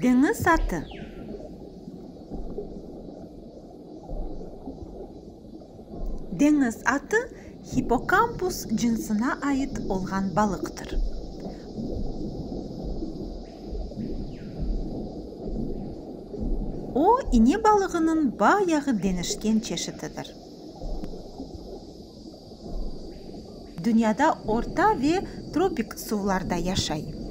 Deñiz atı. Deñiz atı, hippokampus cınsına ait olğan balıqtır. O, ine balığınıñ bayağı deñişken çeşitidir. Dünyada orta ve tropik suvlarda yaşay.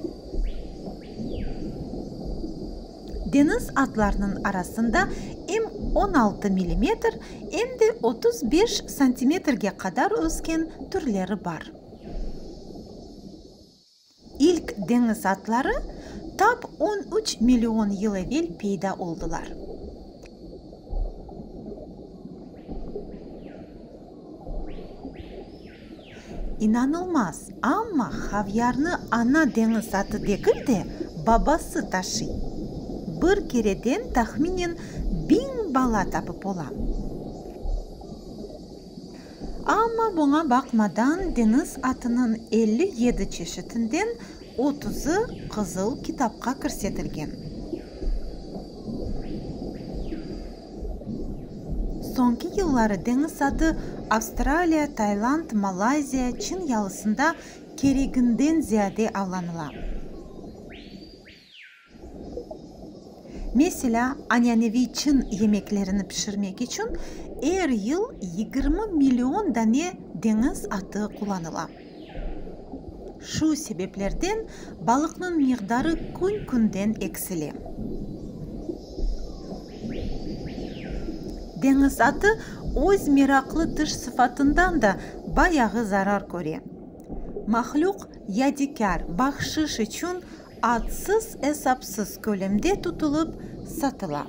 Deñiz atlarınıñ arasında em 16 millimetr, em de 35 santimetrge qadar ösken türleri bar. İlk deñiz atları tap 13 million yıl evel peyda oldılar. İnanılmaz, amma havyarnı ana deñiz atı degil de, babası taşıy. Bir kereden tahminen 1000 bala tapıp ola. Amma buña baqmadan, deñiz atınıñ 57 çeşitinden otuzı Qızıl kitapqa kirsetilgen. Soñki yılları deñiz atı Avstraliya, Tayland, Malayziya, Çin yalısında kereginden ziyade avlanıla. Meselâ, ananeviy çin yemeklerini pişirmek içün er yıl 20 million dane deñiz atı qullanıla. Şu sebeplerden balıqnıñ miqdarı kün-künden eksile. Deñiz atı öz meraqlı tış sıfatından da bayağı zarar köre. Mahlüq yadikâr, bahşış içün adsız-esapsız kölemde tutulıp satıla.